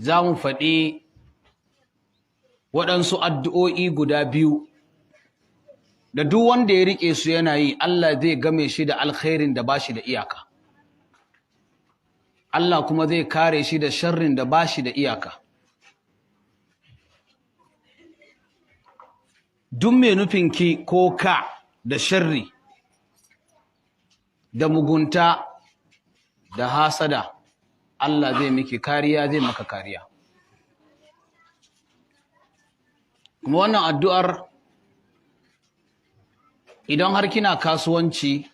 Za mu faɗi waɗansu addu'o'i guda biyu da duk wanda ya riƙe su yana yi, Allah zai game shi da alkhairin da bashi da iyaka. Allah kuma zai kare shi da sharrin da bashi da iyaka. Duk mai nufin ki ko ka da sharri da mugunta da hasada, Allah zai miki kariya, zai maka kariya. Kuma wannan addu'ar, idan har kina kasuwanci,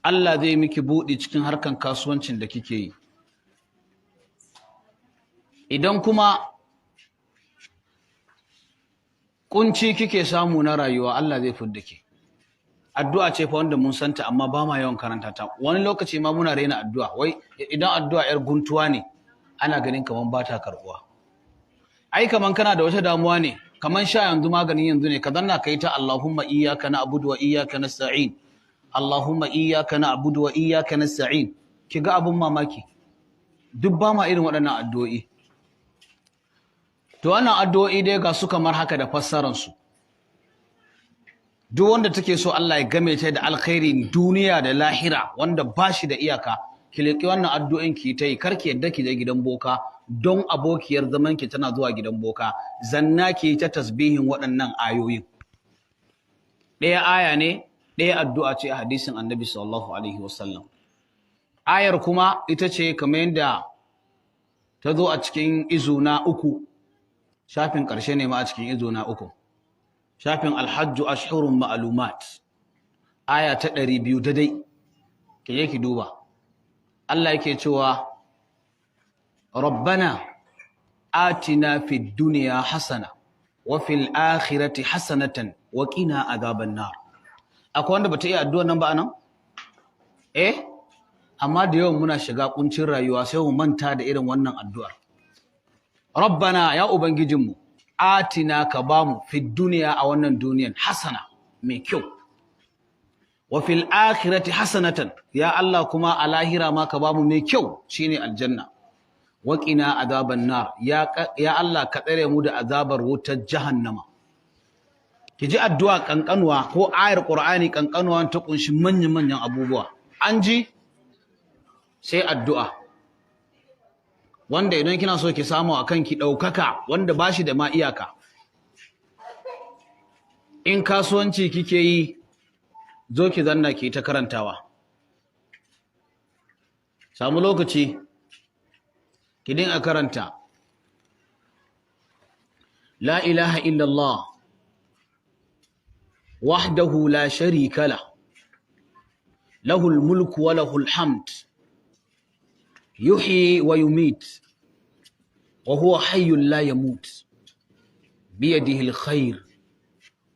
Allah zai miki buɗi cikin harkan kasuwancin da kike yi. Idan kuma kunci kike samu na rayuwa, Allah zai fidda ke. Addu'a ce fa wanda mun santa, amma ba ma yawan karanta ta. Wani lokaci ma muna raina addu'a. Wai idan addu'a yar guntuwa ne, ana ganin kaman ba ta karbuwa. Ai kaman kana da wata damuwa ne, kaman sha yanzu maganin yanzu ne, ka zanna kai ta Allahumma iyyaka na'budu wa iyyaka nasta'in, Allahumma iyyaka na'budu wa iyyaka nasta'in. Kiga abun mamaki, duk ba ma irin waɗannan addu'o'i. To wannan addu'o'i dai ga su kamar haka da fassarar su. Duk wanda take so Allah ya game ta da alkhairin duniya da lahira wanda ba shi da iyaka, ki leƙi wannan addu'o'in ki ta yi. Kar ki yadda ki je gidan boka don abokiyar zaman ki tana zuwa gidan boka. Zanna ki ta tasbihin waɗannan ayoyin. Ɗaya aya ne, ɗaya addu'a ce a hadisin Annabi sallallahu alaihi wasallam. Ayar kuma ita ce kamar yadda ta zo a cikin izu na 3, shafin ƙarshe ne ma a cikin izu na 3, shafin alhajju ashhurun ma'lumat, aya ta 200 daidai. Ki je ki duba. Allah yake cewa Rabbana atina fid dunya hasana wa fil akhirati hasanatan wa qina adhaban nar. Akwai wanda bata iya addu'a nan ba anan? Eh, amma da yawan muna shiga kuncin rayuwa sai mu manta da irin wannan addu'ar. Rabbana, ya ubangijinmu, atina, ka bamu, fid dunya, a wannan duniyan, hasana, mai kyau, wa fil akhirati hasanatan, ya Allah kuma a lahira ma ka bamu mai kyau, shine aljanna, wa qina azaban nar, ya Allah ka tsare mu da azabar wutar jahannama. Ki ji addu'a kankanuwa ko ayar Qur'ani kankanuwa ta kunshi manyan manyan abubuwa. An ji sai addu'a wanda idan kina so ki samu akan ki daukaka wanda bashi da ma iyaka. In kasuwanci kike yi, zo ki zanna ki ta karantawa. Samu lokaci ki dinga karanta la ilaha illallah wahdahu la sharika lah, lahul mulku wa lahul hamd, yuhyi wa yumit wa huwa hayyun la yamut, biyadihi alkhair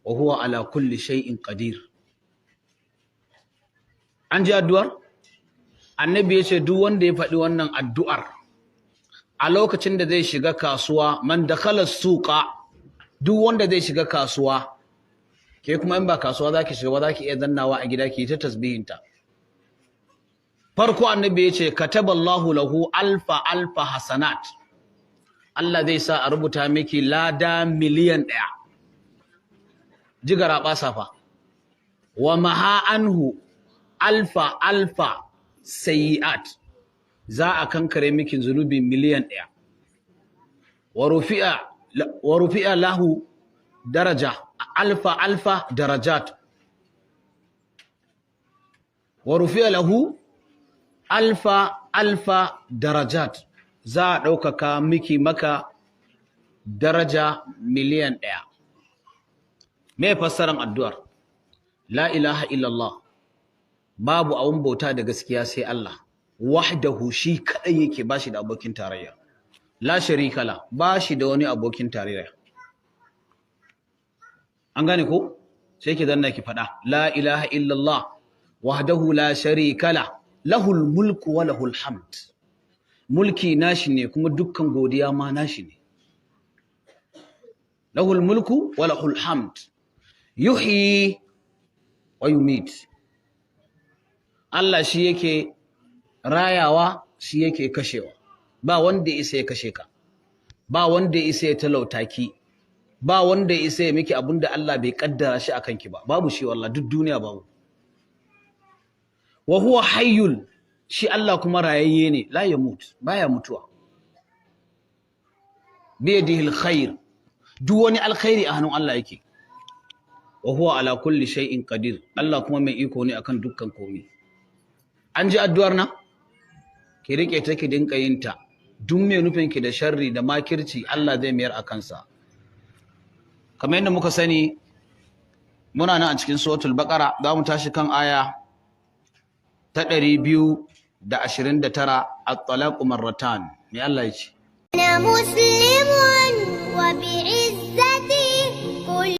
wa huwa ala kulli shay'in qadir. An ji addu'ar? Annabi ya ce duk wanda ya faɗi wannan addu'ar a lokacin da zai shiga kasuwa, man dakhala suqa, duk wanda zai shiga kasuwa, ke kuma in ba kasuwa zaki shiga ba, zaki iya zannawa a gida ki ta tasbihinta. Farko annabi ya ce kataballahu lahu alfa alfa hasanat, Allah zai sa a rubuta miki lada 1,000,000. Jigara ɓasa fa. Wa maha anhu alfa alfa sayi'at, za a kankare miki zunubi 1,000,000. Wa rufi'a lahu daraja alfa alfa darajat, wa rufi'a lahu alfa alfa darajat, za a ɗaukaka miki maka daraja 1,000,000. Me fassaran addu'ar? La ilaha illallah, babu abun bauta da gaskiya sai Allah, wahdahu, shi kadai yake, bashi da abokin tarayya, la sharika la, bashi da wani abokin tarayya. An gane ko? Sai ki zanna ki fada la ilaha illallah wahdahu la sharika la, lahul mulku wa lahul hamd, mulki nashi ne kuma dukkan godiya ma nashi ne, lahul mulku wa lahul hamd, yuhyi wa yumit, Allah shi yake rayawa shi yake kashewa. Ba wanda ya isa ya kashe ka, ba wanda ya isa ya talauta ki, ba wanda ya isa ya miki abinda Allah bai kaddara shi akan ki ba. Babu shi wallahi, duk duniya babu. Wa huwa hayyul, shi Allah kuma rayayye ne, la yamut, baya mutuwa. Biyadihi alkhair, duk wani alkhairi a hannun Allah yake. Wa huwa ala kulli shay'in qadir, Allah kuma mai iko ne akan dukkan komai. An ji addu'ar nan, ki rike ta, ki dinka yin ta. Duk mai nufin ki da sharri da makirci, Allah zai mayar a kansa. Kamar yadda muka sani, muna nan a cikin Suratul Baqara, za mu tashi kan aya ta 229, At-talaqu marratan. Me Allah ya ce? أنا مسلم وبعزة